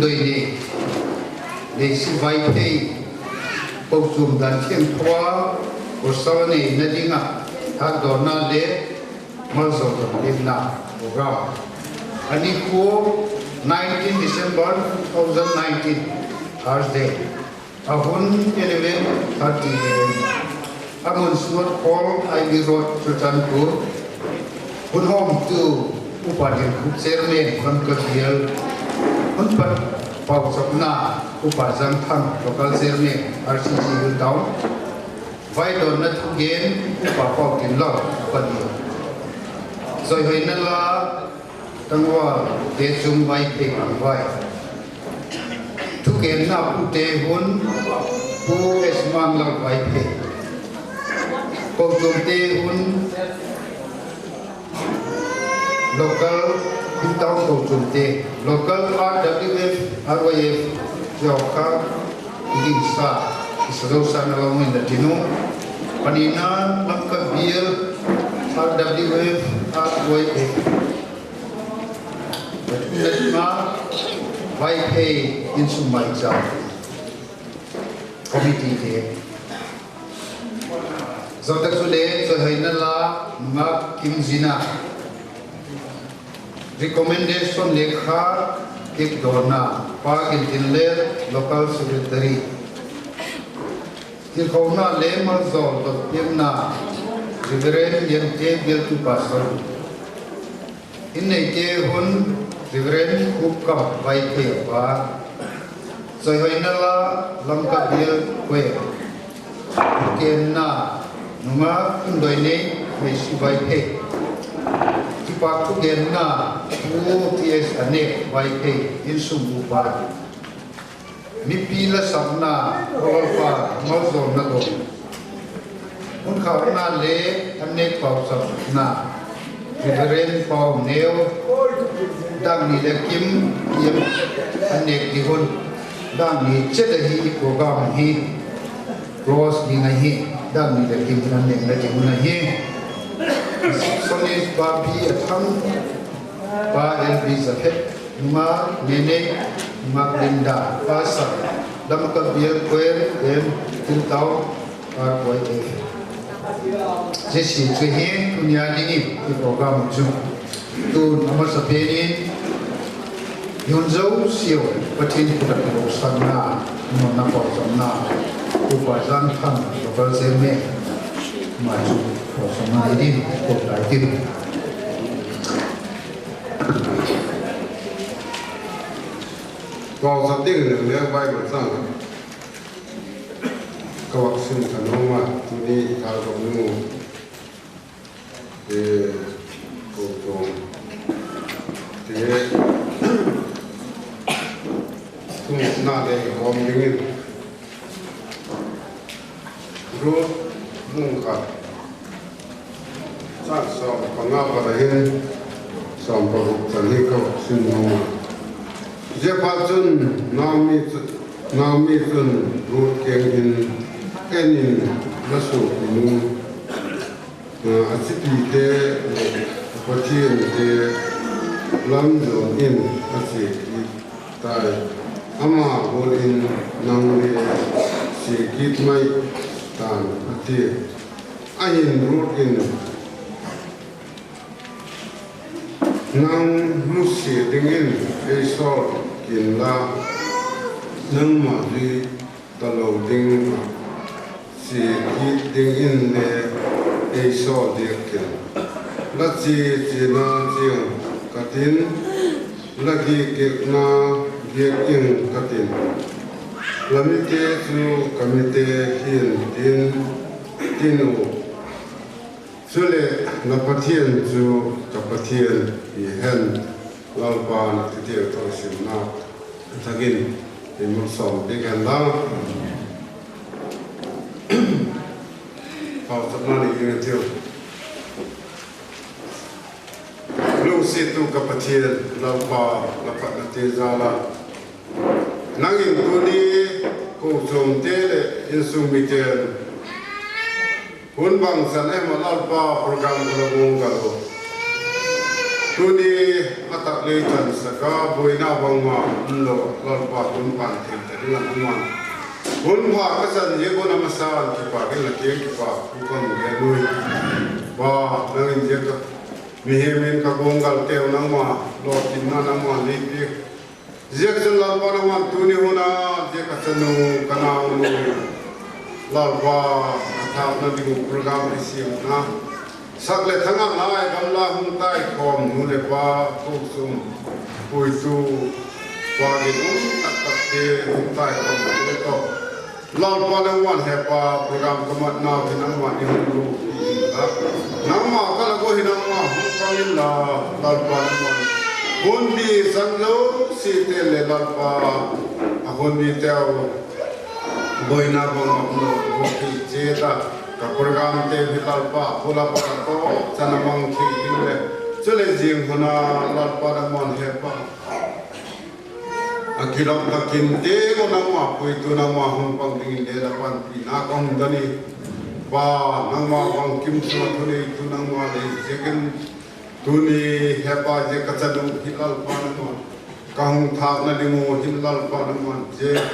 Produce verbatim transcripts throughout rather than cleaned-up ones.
Doinei, Neisi Vaiphei, kochuam dan thiangtho a, khawsau a neina ding ah thâkdawnna le maljawl dot piakna program. A nikhua nineteen December two thousand nineteen, Thursday, a hun eleven thirty a.m. A mun Suat Hall, I B Road, Churachandpur. Hun hawmtu, Upa Dingkhup, Chairman, Lamka Bial. Hun pat pauchapna, Upa Zangthang, Local Chairman, R C C Hill Town. Vaidawnna thugen, Upa Pautinlal, pani. Chawihoina la, tangvalte chung Vaiphei lam vai. Thugenna pute hun, Pu S Manglal Vaiphei. Kochuamte hun, local, Hill Town kochuamte, local R W F, R Y F, zawkha, i dingsa, i sa zo sa na lo in la tinu. Panina, Lamka Bial, R W F, R Y F. Pathumna, Vaiphei insung maicham committee te. Zotak chule chawihoina la, nungak kimzina, recommendation lekha kikdawnna, Pa Gintinlet, Local Secretary. Tilkhouna le maljawl dot piakna, Reverend Liante, Bialtu Pastor. In neite hun, Reverend Khup Kam Vaiphei pa. Chawihoina la, Lamka Bial Choir. Thugenna, nungak Doinei, Neisi Vaiphei. Kipak thugenna, Pu T S Anek Vaiphei, insung upa. Mipi la sakna, Lalpa maljawlna dong. Hun khâkna le an nêk pauchapna, Reverend Pau Neu, dâk ni leh kim, PM an nêk ding hun, dâk ni chet ahi i program hi close ding ahi, dâk ni leh kim an nêkna ding hun ahi. Receptionist pa Pi Athang, pa L B Zathet, nungak Nenei, nungak Linda, pastor, Lamka Bial Choir and Hill Town R Y F. Zia si chu hi tunia dingin i program chu tun a masapen in, i hun zosiau Pathian khut ah kihosakna, nopna pauchapna, Upa Zangthang, Local Chairman, ama chu pauchapna dingin ko tai tin. Pauchap ding leh Bible chang ka vak sim ka nuam a, tuni ka vak mu. E, ko tawm te, thumna le kawm dingin, Ruth bung khat, chang sawm panga pat a hin sawm paguk chan hi ka vak sim nuam a. Ziaphatchun, Naomi chu, Naomi chun Ruth kiang in, En in, la suapinu a chipite leh Pathiante lam zuan in, a chia kit tai. Ama gual in nang le chia kit mai ta'n, a tia. Ahin Ruth in, Nang nusia dingin ei sawl kin la, nangma zui talo ding ah chia kit dingin le ei sawl diak kin. La chia chiana chia ing ka tin, la giak giakna giak ing ka tin, la mite chu ka mite hi'n tin, tin u. Chuleh, la Pathian chu ka Pathian hi hen. Lalpa'n a thu thiangtho simna thak in ei malsawm piak hen la. Pauchapna nei ding a tiu. Lungsiattu ka Pathian, Lalpa, la phatnate jal a, nang in tuni kochuamte leh insung mite'n hun bangchan em ah Lalpa program ka la guanggal u. Tuni a tak lei chansak a buaina bangma umlo Lalpa, hun pan thei ta ding a nangma'n hun pha ka chan ziak un a masa'n kipâk in la kiang kipâk thu ka hun gen ui. Pa, nang in ziak a mihing in ka guanggalteu nangma lawtinna nangma'n lei piak ziak chun Lalpa nangma'n tuni hun a ziak a chanu ka naunu Lalpa, a thâkna ding uh program kisiamna sak leh thang ah lai gamla hung taikhawm nu leh pa, kochuam puitu, pa ginum tak takte hung taikhawmte tawh Lalpa nangma'n hepa program ka matnau hi nangma'n i hun lut inla, nangma ka lak ua hi nangma hung pang inla, Lalpa nangma'n hunbi chang zosiate leh Lalpa, a hunbiteu buaina bangma umlo, ua thei chiat a ka programte hi Lalpa, pula pa ka tawh chan a mang thei ding leh, chuleh zing hun a Lalpa nangma'n hepa a kilawm tak in te nangma puitu nangma hung pang dingin le la panpina ka hun don hi. Pa, nangma bangkim chung ah thuneitu nangma lei ziakin tuni hepa ziak a ka chanu hi Lalpa nangma ka hung thâkna ding uh hin Lalpa nangma'n zia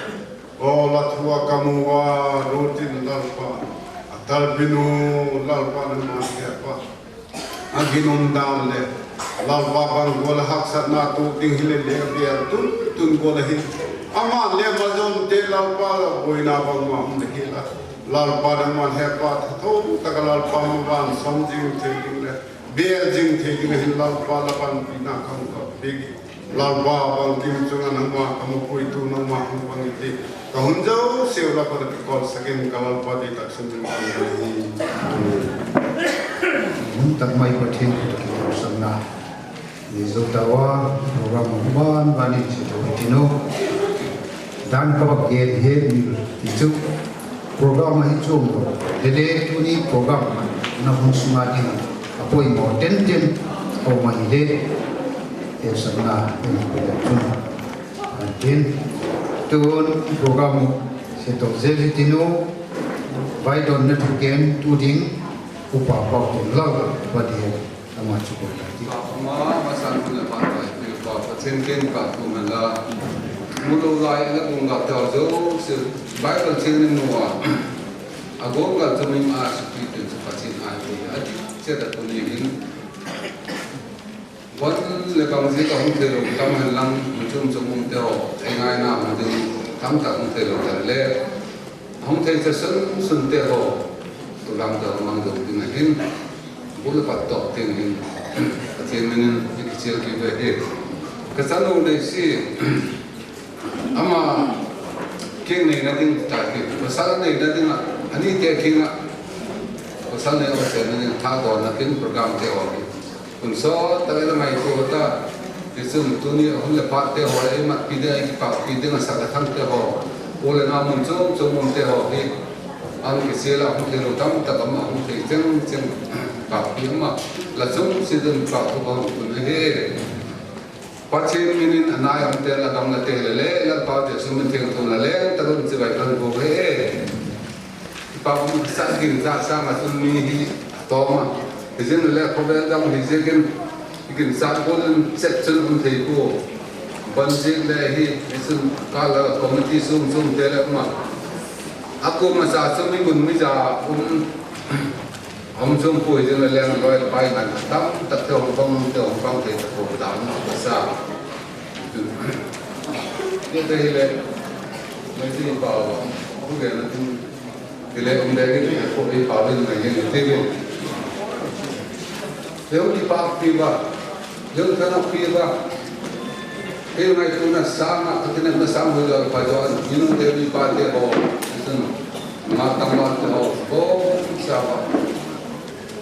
aw la thu a ka mu a, Ruth in Lalpa a talpi nu Lalpa nangma'n hepa a ginum dan leh Lalpa bang gual a haksatna tuak ding hileh le a bial tun tun gual ahi. Ama'n le ma zomte Lalpa la buaina bangma um le hial a, Lalpa nangma'n hepa thatho tak a Lalpa maban sawm zing thei ding leh bial zing thei ding ahin Lalpa la panpina ka hun don hi. Lalpa bangkim chung ah nangma ka mapuitu nangma hung pang in ti ka hun zosiau la pat a kikawlsak in ka Lalpa dei tak sun in ka hun don hi. Hun tak mai Pathian khut a kikawlsakna nei zo tau a, program a hun ban ban in chia tho i tin u. Dan ka vak gen hi mi ti chu program ahi chuam lo lele tuni program na hun sung a ding a poimaw tenten a um ahile, hetsakna in pe le chun, tin, tun program chia tho zel hi tin u. Vaidawnna thugentu ding Upa Pauteng Lal va ding, ama chu koi ta ti. Ama, ama san hun leh ban vaipi pa Pathian kiang ka thu man la. Mu lo lai la guanggal teu zosia Bible thiangtho a, a guanggal chu mi ma a supi tin chu Pathian a ti a ti. Chia ta tuni hin von leh bang ziak a hung theilo tam hen lang, mi chum chum umte haw ei ngaina hun ding, tam tak hung theilo tan le, a hung thei cha sun sunte haw, tu lam ta mang dong ding ahin, bu leh pat tawh tiang hin Pathian min in i kichial kit ve hi. Ka chanu Neisi, ama kiang neina ding ta hi, pasal neina ding ah a nite kiang ah, pasal nei a pasal nei ding thadawnna kin programte haw hi hun sawt tak a la ngaitua ta. Tichun tuni a hun leh phate haw ei matpi ding, ei kipakpi ding a sak leh thangte haw, u leh nau mun chuam chuam umte haw hi, a hung kichial a hung theilo tam tak ama hung thei cheng cheng kipakpi ama, la chung sia ding kipâk thu ka hun tun ahi. Pathian min in a nai umte la gamlate le le Lalpa Jesu min thiangtho la leng tak un chibai ka hun bûk hi. Kipâk um sa ginchâk sâng ah chun mi hi a tawm a, hi zing le khawvel dang hi ziakin, hi ginchâk gual in chet chun um thei pua. Ban ziak le hi, hi chun ka la committee sung chungte le um a, a kuama cha chu mi gun mi za um, a um chuam pua hi zing le leng loi pai ngan tam tak te hung pang te hung pang thei ta pua dan a ka sa. Zia te hile, mai ti pau a, khu gen a tin, hile um dek in ko i pau in ngai gen ti ve. Leu kipakpi va, leu thanoppi va, ei ngaituana sâng ah, ka kinepna sâng hoi lo pa zaw in, minute mi pate haw, chun, ma tangvalte haw, ko sa va,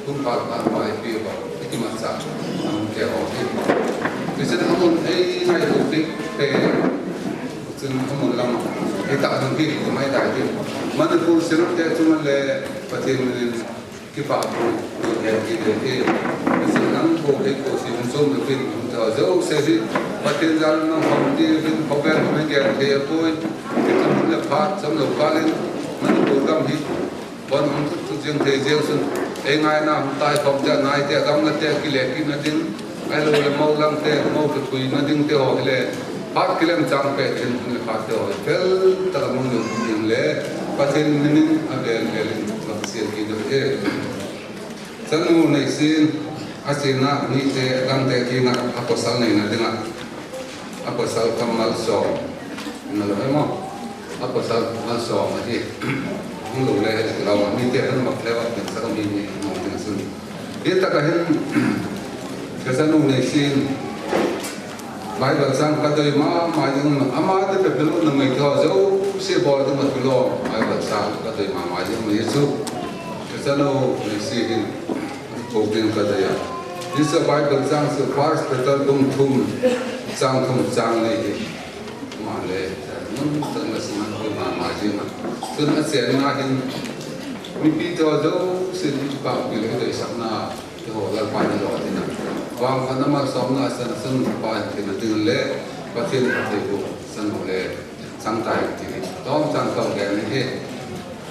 hun pha ka vaipi va, i kimatcha, a hung te haw hi. Tichun a mun ei ngaitua dik te, chun a mun lam, ei tak hung hi, mai tai ti. Manipur sinute chung le, Pathian min in, kipâk thu, thu gen kit hi. Tichun nang ko kei ko si hung chuam lo in, hung ta zosia hi, Pathian jal nang hawm ti in, khawvel hawm in gen thei a puai. Tichun hun leh phat cham lo kâl in, Manipur gam hi, von hung thut thut ziang thei ziang chun, ei ngaina hung taikhawmte, naite, gamlate a kile kitna ding, Ahiloleh mo langte, mo kipuina dingte haw hile, phat kilem chang pet in, hun le phate haw hi fel tak a mang ding le, Pathian min in a vêl vêl in vak chial kit ding hi. Chanu Neisin, a chiana nite, a dangte kiang ah a pawsal neina ding ah, a pawsal kammal sawm, na lo em aw, a pawsal kammal sawm ahi. Hung lo le he ti lo ma, mite han mak le vak piangsak a mi ni mo ding a chun. Hi tak ah hin, ka chanu Neisin, Bible châng ka doi ma ma ding, ama te pe pe lo na mai tho zosia bawl ding a kilawm, Bible châng ka doi ma ma ding hi chu. Ka chanu Neisi hin ko ding ka doi a. Hi chu Bible châng chu First Peter bung thum, châng thum châng li hi. Ama le, mun tak la sim a doi ma ma ding a. Chun a chênna hin, mipi tho zosia ni pa pi le doisakna te haw Lalpa'n a lo ding a. Vangphatna malsawmna a san a san pa in tina ding le, Pathian ka thei bu san u le, chang tai ti ni. Tawm chang tawm gen ni hi.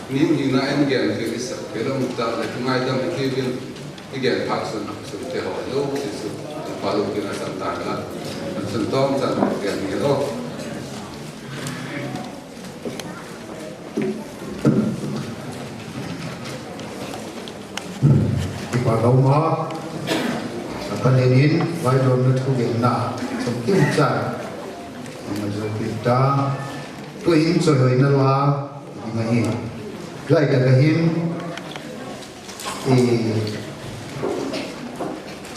Ni hina in gen thei i sak thei lo ta le, ngaidam hi ti vin, i gen phak sun, sun te haw lo, ti chu, pa lo tina san tai la. Sun tawm chang gen ni lo. Kipak um a, a palen in, vaidawmna thugenna, chawmkim chan, ama zo pi ta, tu'hin chawihoina la, ding ahi. Lai tak ah hin, i,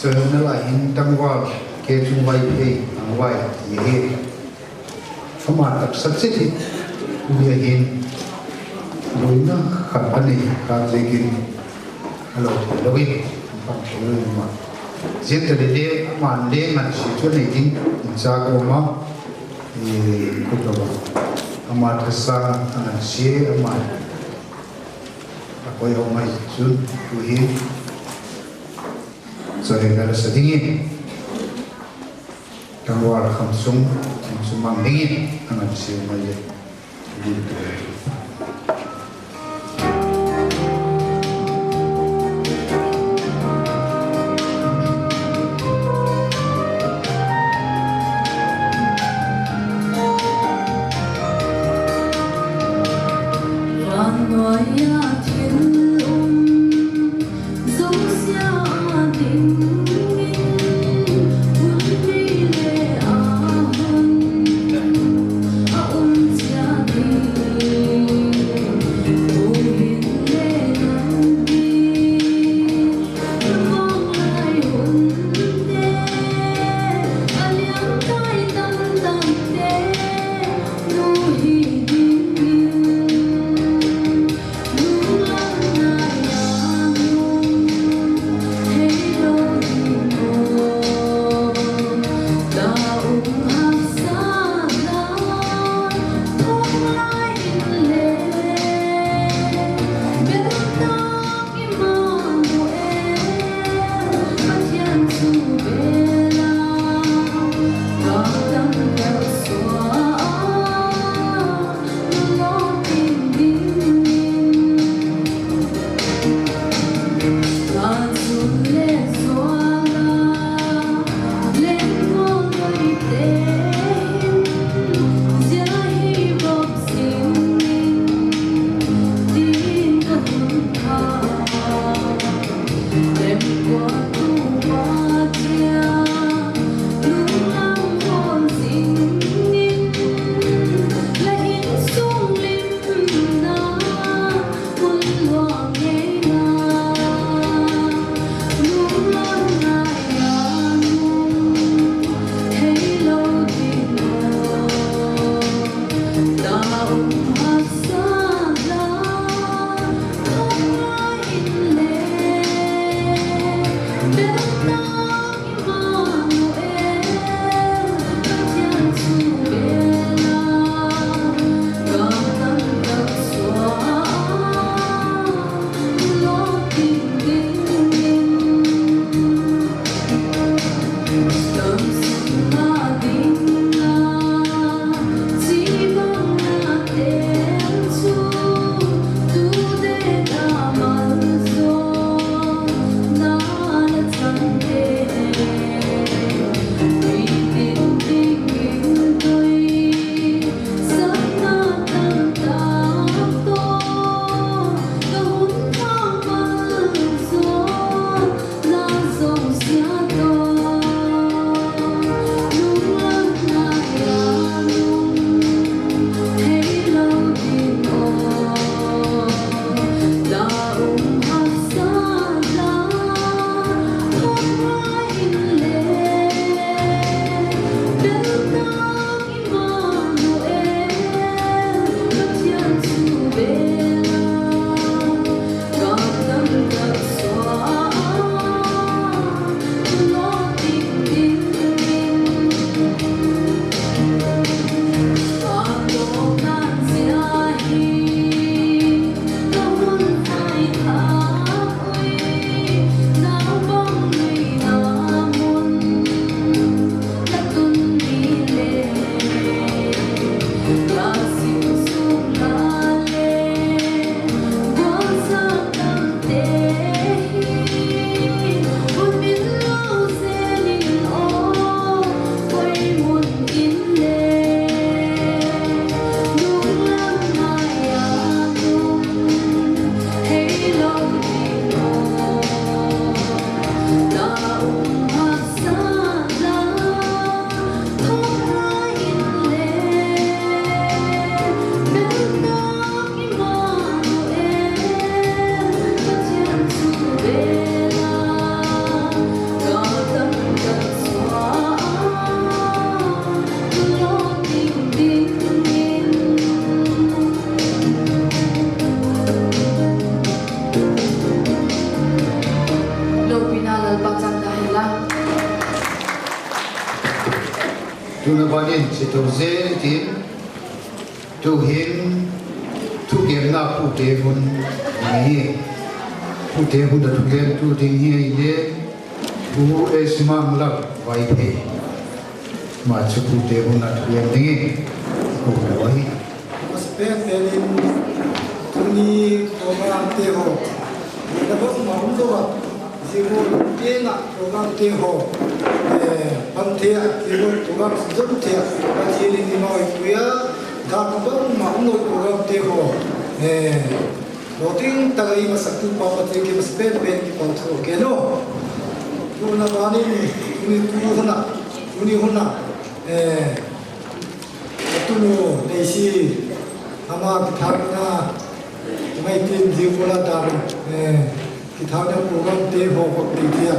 chawihoina la hin tangval, ke chung vai phei, ang vai, ti hi. Ama taksa chiat hi, tu hi a hin, buaina khat a nei kha ziakin, a lo thei lo in, pang thei lo in ma. Zia tak leh le, ama'n le ngansia chu a nei ding, in cha ka um a, i, khut lo a. Ama thasâng a ngansia, ama a koi a um ahi chun, tu hin, chawihoina la sa dingin, tangval kham sung, in sung mang dingin, a ngansia mai le. Tuna ban in chia to zel i tin, tu'hin thugenna pute hun ding ahi. Pute hun a thugentu ding hi ahileh, Pu S. Manglal Vaiphei, ama chu pute hun a thugen dingin ko ahi. Masa pen pen in tuni programte haw, na bang ma um lo a, zia gual kena programte haw, eh, pang thei a, zia gual program zon thei a, Pathian in i mau i pui a, dan bangma um lo programte haw, eh, lo ting tak a i masaktupa Pathian kiang masa pen pen kipâk thu gen u. Tuna ban in, tuni tu hun a, tuni hun a, eh, a tunu Neisi, ama kithâkna, mai tin zia gual a dan, eh, kithâkna programte haw vak nei thei a,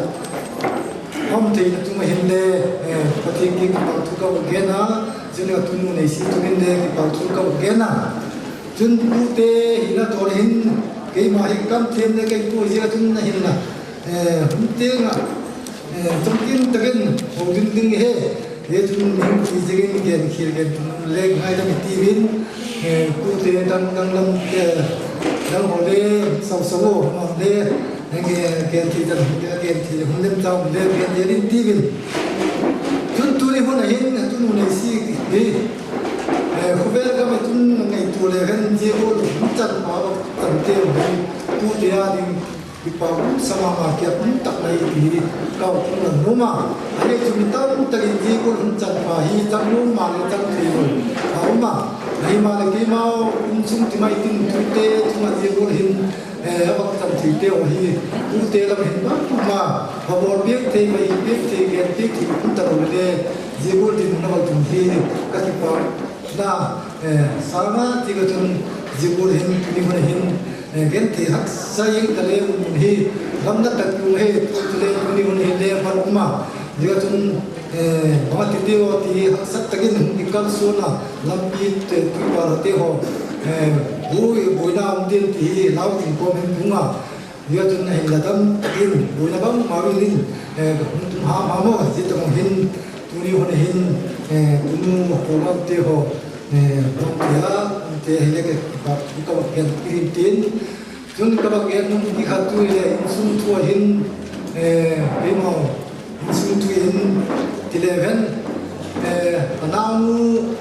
um theina tung a hinle, eh, Pathian kiang kipâk thu ka vak gen a, chun a tunu Neisi chung inle kipâk thu ka vak gen a. Chun pute hina tawh hin, keima hi kam thiam le kei pu ziak a chun a hinna, eh, hun tiang a, eh, changkim tak in ho ding ding hi, hi chun ning ti ziakin gen khial gen le ngaidam i tiu in, eh, pute dang dang lam, eh, dang haw le sau sau a, ma le, eh, gen thei dang, gen thei hun lem chau le gen le ding tiu in. Chun tuni hun a hin, a tunu Neisi hi, eh, khawvel gam a chun ngaitua le hen zia gual hun chan pa, chanteu hi, pute a ding, kipâk um sa ma ma kia um tak mai ti hi, ka vak tung la nuam a. Ahi chu mi tam tak in zia gual hun chan pa hi chang nuam ma le chang thei lo a um a. Ahi maleh keimau insung ti mai tin tute chung a zia gual hin, eh, a vak chan theite haw hi, pute lam hin bangma, va bawl piak thei, va hi piak thei, gen piak thei um talo le, zia gual din na vak tung hi, ka kipâkna, eh, sâng a ti ka chun, zia gual hin tuni hun a hin, eh, gen thei haksa in ka le um hi, lamna tak um hi, tu le tuni hun hin le van um a, zia ka chun, eh, bang a ti tiu ti haksa tak in hung kikalsuan a, lampi te, tuipalate haw, eh, buai, buaina um ding ti hi lau tin kawm hin tung a, zia chun a hin la dam tak in buaina bangma in, eh, hung tung ham ham a, zia tak ah hin, tuni hun a hin, eh, tunu programte haw, eh, bang tia, bang tia hile ka, ka, ka vak gen i hin tin, chun ka vak gen nung ti khat tu hile insung thu a hin, eh, keimau insung thu hin ti le hen, eh, a naunu,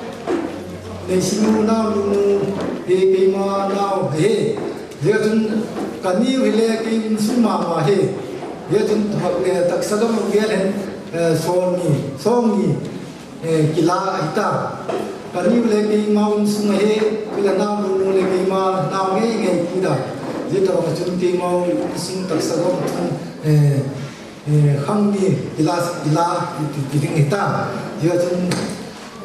Neisi nu naunu, hi keima nau hi, zia chun ka niu hile kei insung ma ma hi, zia chun, eh, taksa gam a gel hen, eh, sawmni, sawmni, eh, kila ahi ta. Ka niu le keimau insung ahi, kila naunu leh keima nau ngei ngei kida. Zia tak ah chun keimau insung taksa gam chun, eh, eh, khangni kila, kila ti, ti ding hi ta. Zia chun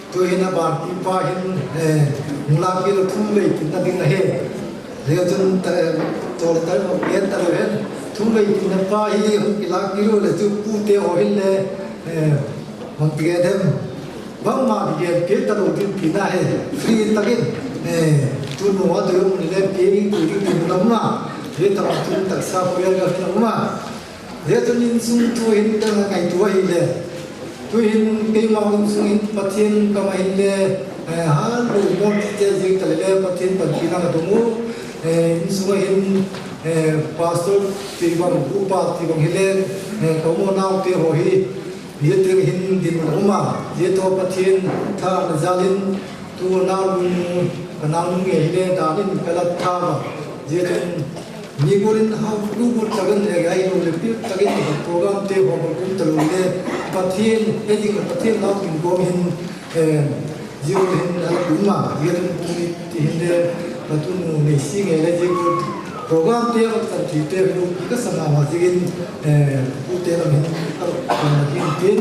tu hin a ban pipa hin, eh, hung lâk kit a thum vei tinna ding ahi. Zia chun ta, eh, chawl ta, gen ta lo hen. Thum vei tinna pa hi hung kilâk kit u leh chu pute haw hin le, eh, bang ti gen hem, bangma kigen piak talo ding tina hi, free tak in, eh, tunu a doi um le piak ding tu ding tin la um a. Hi tak ah chun taksa khawvel gam hin la um a. Zia chun insung thu hin ka ngaitua ahile, tu hin keimau insung hin Pathian kam a hinle, eh, hal lo mawl tite ziang ta le le Pathian panpina ka dong u, eh, insung a hin, eh, pastor ti bang, upa ti bang hile, eh, ka um a, naute haw hi, zia tiang hin din a um a, zia tawh Pathian thana jal in, tu naunu, ka naunu ngei hile dan in ka la tha a, zia tiang mi gual in hau lu gual tak in le, ahilo leh piak tak in programte haw bang um talo le, Pathian, ei ding Pathian lau tin kawm hin, eh, zia gual hin a la um a, zia tiang tuni ti hinle, ka tunu Neisi ngei le zia gual programte a vak chan theite hi lopina ka sa ma ma ziakin, eh, pute lam hin ka, ka, ka hin tin,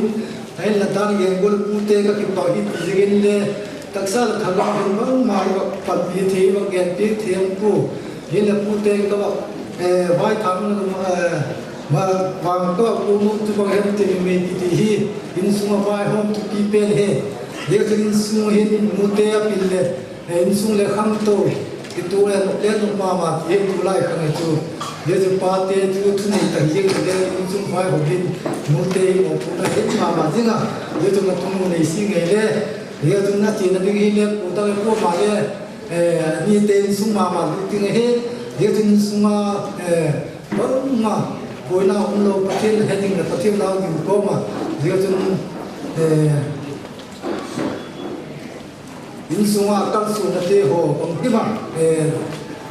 ahinla dan gen gual pute ka kipâk hi ti ziakin le, taksa leh thagau hin bangma vak panpi thei, vak gen piak thei um pua. Hinle pute ka vak, eh, vaithak, eh, ma, vang ka vak pu nu tu bang hem ti mi kiti hi, insung a vaihawmtupi pen hi. Zia chun insung hin nute a pil le, eh, insung leh khangto, kitu le, le nu ma ma ti hi tulai khang hi chu Zia chu pate chu thunei tak hi zing le, insung vai ho hin, nute hi mawpuakna het ma ma zing a. Zia chu a tunu Neisi ngei le, zia chu a chiana ding hi le, puta le pua ma le, nite insung ma ma lut ding ahi. Zia chu insung a, bangma buaina um lo, Pathian he ding leh Pathian lau ding kawm a. Zia chun insung a kalsuannate haw bangkim a,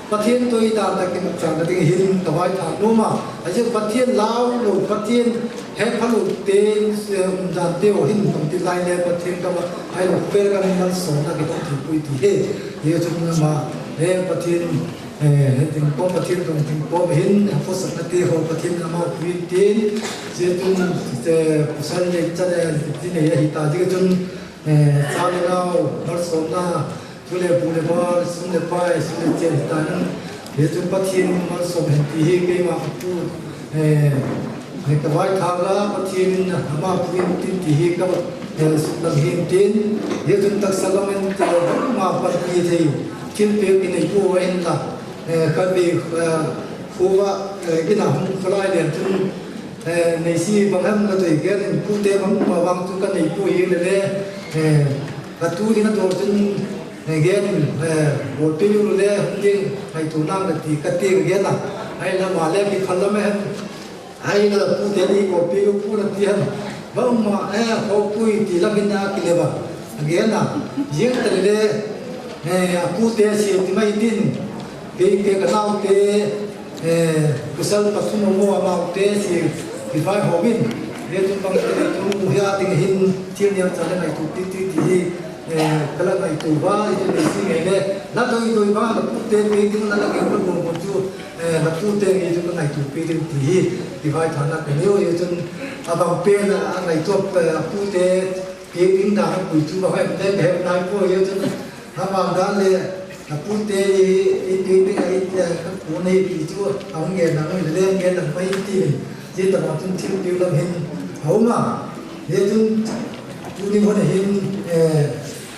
Pathian tawh i dan tak in a chang na ding hin ka vaithâk nuam a. Ahi chu Pathian lau lo, Pathian he pha lote, umdante haw hin bangti lai le Pathian ka va, ahilo pen ka malsawmna kibang thei puai ti hi. Zia chun ama, Pathian, he ding kawm, Pathian dong ding kawm hin a khawsaknate haw Pathian in amau pui intin, zia chun pasal le chate ti nei ahi ta, zia chun cha le nau malsawmna, chule bu le bâr, sum leh pai, sum leh chen hi ta in, zia chun Pathian in malsawm hen ti hi keima ka pu, ka vaithâk a, Pathian in ama pui intin ti hi ka va sukdam hi intin, zia chun taksa lam in bangma panpi thei thilpiak i nei pua inla, ka ve, khua ah, in a hung kha lai leh chun, Neisi bang hem la doi gen in, pute bangma vang chu ka nei pua hi le le, ka tu ding a dawr chun, gen in, bawlpi u le hung ding ngaituana ka ti, ka ti ka gen a. Ahileh ama le kiphal lam a hem, ahileh pute ni bawlpi u pu na ti hem, bangma, e, khawpui ti lam in a kile va, a gen a. Zia tak le, a pute sia ti mai tin, kei, kei ka naute, pasal pathum a maw, amaute sia ti vai haw in, zia chun bang ti le tu hia ding hin thil niam cha le ngaitua ti ti ti hi, ka la ngaitua va, i ti le si ngei le, la doi doi va, la pute pe ding la la gen la guam guam chu, la pute ngei chu ka ngaitua pe ding ti hi, ti vaithâkna ka nei u. Zia chun a bang pen a ngaitua, a pute pe ding dan a pui chu bang hem le ka he nai pua, zia chun ama dan le, a pute i pe ding a, i, ka pu nei ti chu a hung gen a, hung le gen a mai ti, zia tak ah chun thilpiak lam hin a um a. Zia chun tuni hun a hin,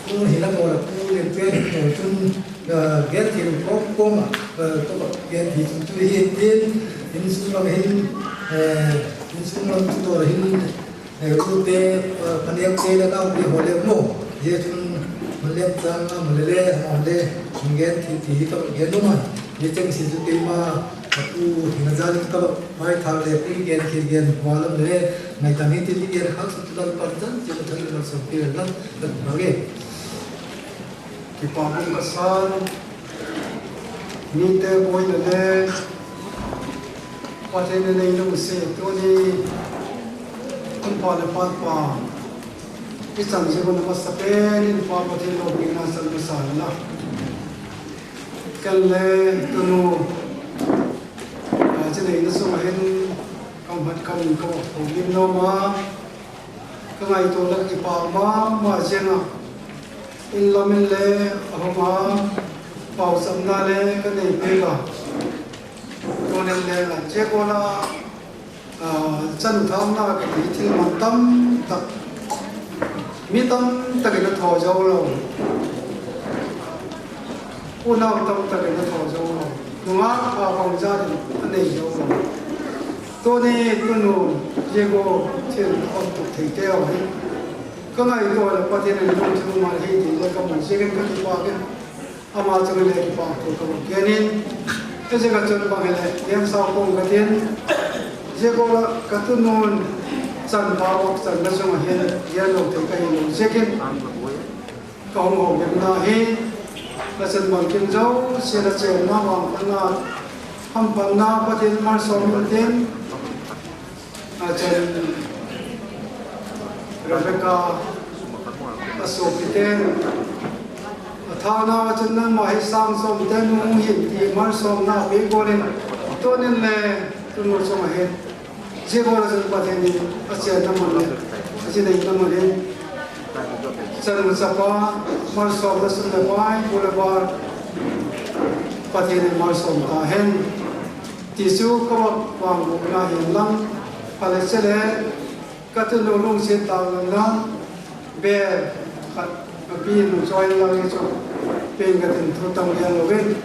tu hin a bawl a pu le pen hi taw chun, gen thei lo kawm kawm a, ka va gen thei chu chu hi tin, insung lam hin, insung lam chu taw hin, tute, panekte le naute haw le maw, zia chun hun lem chang a maw le le, a le, hung gen thei ti hi ka va gen nuam a. Zia chengse chu keima, a pu, hina jan in ka va vaithâk le pu i gen thei gen hua lam le, ngaidam hi ti i gen khâk chu tu Lalpa'n chan chiat a tha in malsawmpi le lam, ka va gen. Kipâk um ka sa, mite buaina le, Pathian in ei lungsiat tuni, hun pha le phat pha, i chan ziak un a masa pen in Pa Pathian lopina chan masa inla. Ken le tunu, chi neina sung ah hin, ka mat kam in ka va houlim nuam a, ka ngaitua lak kipâk ma ma ziang a, in lam in le a hung a, pauchapna le ka nei piak a, tunin le la zia gual a, chanu thâkna ka ti thil man tam tak, mi tam tak in a thaw zo lo, unau tam tak in a thaw zo lo, nungak pha bangzat in a nei zo lo. Tuni tunu, zia gual thil a um tuk theite haw hi, ka ngaitua leh Pathian in lungthim mal hi ti le ka mu ziakin ka kipâk in, ama chung in le kipâkthu ka va gen in, zia ziak a chun bang hileh gen sau pung ka tin, zia gual ah ka tunu'n chan pha vak channa chung ah hin gen lo thei ka hilo ziakin, ka hung houlimna hi la chan bangkim zosia la chênna, vangphatna, hamphatna Pathian malsawm intin, a chun Rebecca, a suapite, a thâkna a chun nangma hi sâng sawmte nu hung hin ti malsawmna piak gual in, tunin le tunu chung ah hin, zia gual ah chun Pathian in a chênna mun leh a chi neina mun in, chanu chapa malsawmna sum leh pai, pu leh pa, Pathian in malsawm ta hen, ti chu ka va vangbohna hi'n lang, pha le che le, ka tunu lungsiat tâk lona, be khat, a pi nu chawi lang i chu, pen ka tin thu tam gen lo in,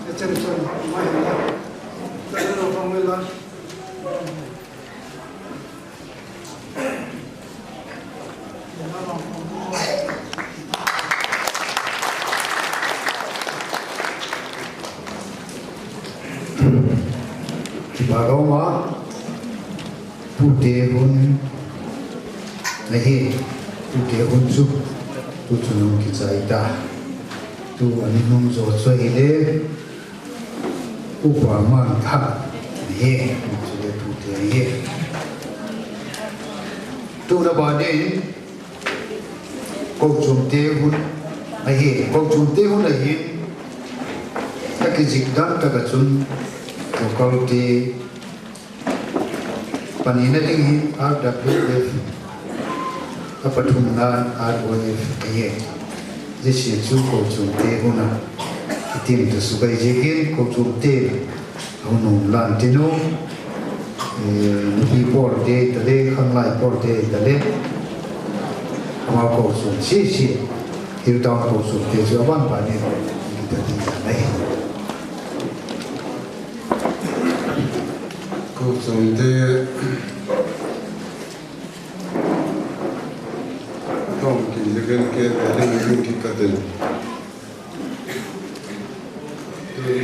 a chen chun ma hin la. Kipak a um a, tute hun ahi, tute hun chu, tu chun hung kichai ta. Tu a ni hung zaw chu ahile, Upa Mangthang ahi, chule tute ahi. Tuna ban in, kochuamte hun ahi, kochuamte hun ahi, a kizik dan tak ah chun, localte, panina ding hi R W F, a pathumna R O F ahi. Zia sia chu kochuamte hun a, i tim ta suk ahi ziakin kochuamte a hun um lan tin u, nupi pawlte ta le, khanglai pawlte ta le, ama kochuam sia sia, Hilltown kochuamte chu a ban ban in, kita ding dan ahi. Kochuamte tawm kin ziakin ke a ding ding kit ka tin. Tuni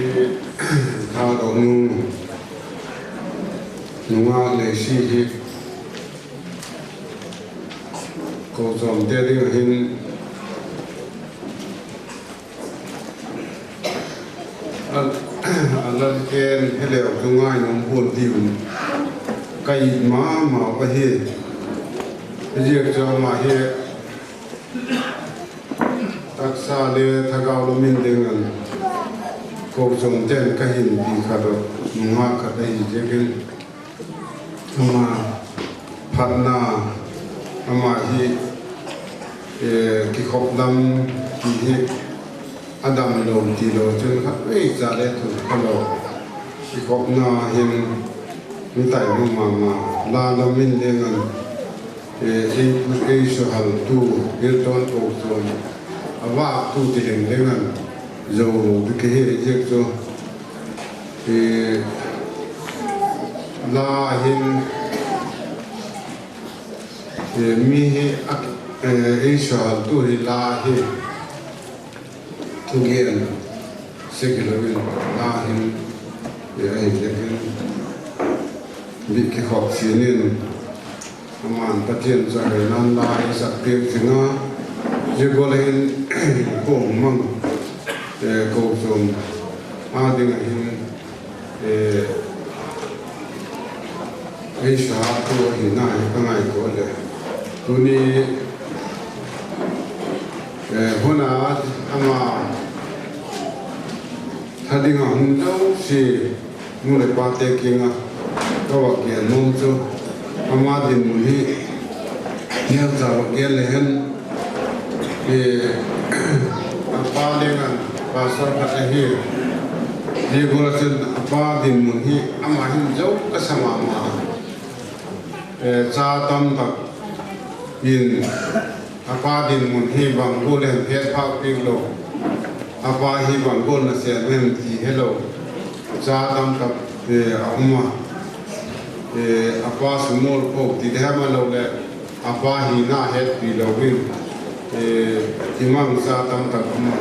thadok nung, nungak Neisi hi kochuamte ding ah hin a, a la gen heleu chu ngai nuam pua'n ti un, ka it ma mau ahi. Ziak chu ama hi taksa le thagau lam in ding an, kochuamte'n ka hinpi khat uh, nungak khat ahi ziakin, ama phatna, ama hi, kikhop lam ti hi a damlo tilo chun khatvei cha le thuk kha lo. Kikhopna hin mi tai ma ma ma, la lam in ding an, ei suhaltu, Hilltown kochuam a vâktu ti leng ding an, zo lo ding ka hi ziak chu, la hin, mi hi, ei suhaltu hi la hi thugen sek hilo in, la hin, ahi ziakin, bi kikhop sian in, aman Pathian chu a hina'n la ei sak piak zing a, zia gual a hin, kuang mang, kochuam a ding a hin, ei suhaltu ahina hi ka ngaitua leh, tuni hun a ama tha ding a hung zosia, nu leh pate kiang ah ka vak gen nuam chu, ama dinmun hi neucha vak gen le hen, a pa ding an pastor khat ahi. Zia gual ah chun a pa dinmun hi ama hin zo ka sa ma ma. Cha tam tak in a pa dinmun hi bang gual hem het phâk piak lo, a pa hi bang gual nasêm hem ti helo, cha tam tak a um a. A pa sum mawl ko ti de hem a lo leh, a pa hina hetpi lo in, i mang cha tam tak um a.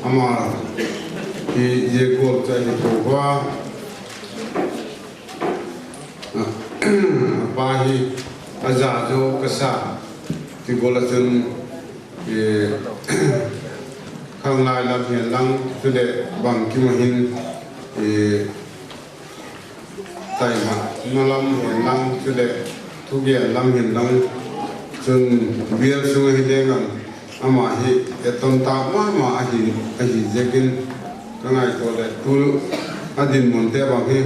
Ama hi zia gual chu ahi pua a. A pa hi a za zo ka sa, ti gual ah chun, khanglai lam hian lang chuleh bangkim ah hin, taimatna lam hian lang chuleh thugen lam hian lang chun bial sung ahi leng an, ama hi eton tâk ma ma ahi, ahi ziakin ka ngaitua leh tu a dinmunte bang hi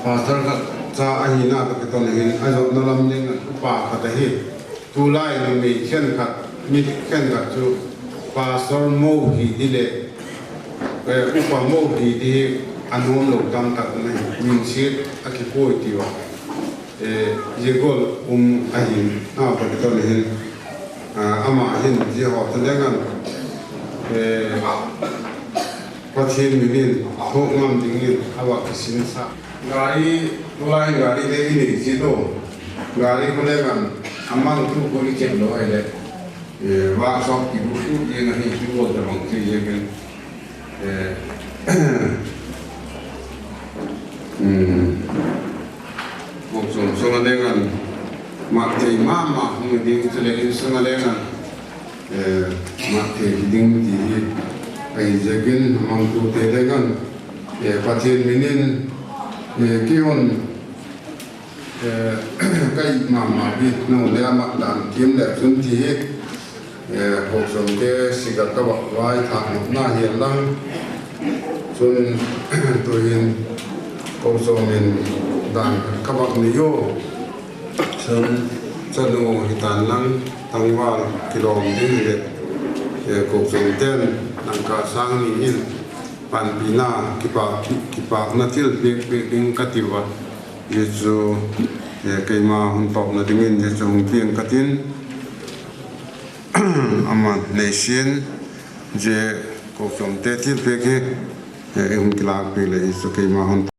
pastor khat cha ahina tawh kiton hin a zawtna lam ding ah upa khat ahi. Tulai numei khenkhat, mi khenkhat chu pastor mo hi di leh upa mo hi di hi a nuam lo tam tak mai, minsiat a kipuai tiu a. Zia gual um ahi, a pa kiton hin, ama hin zia haw ta leng an, Pathian min in a hawk ngam dingin a va kisinsa. Gari, tulai gari le i nei chiat u. Gari khu le ngan a mang thu khu i chet lo ahileh, workshop kibuk suk ding ahi chu, a tabang chi ziakin, kochuam sung a le ngan mat thei ma ma hung ding, chuleh insung a le ngan mat thei hi ding ti hi ahi ziakin, a mangtute le ngan Pathian min in, kei un, ka it ma ma hi nang le a mat dan tiam leh chun ti hi, kochuamte sigat ka vak vaithâk nopna hi'n lang, chun tu'hin kochuam in dan khat ka vak nei u. Chun chanu hi tan lang, tangval kilawm ding leh, kochuamte'n dangka sâng ni in panpina, kipâkna thilpiak piak ding ka tiu a. Zia chu keima hun tawpna dingin zia chu hung piang ka tin, ama neisin, zia kochuamte thilpiak hi i hung kilâkpiak leh hi chu keima hun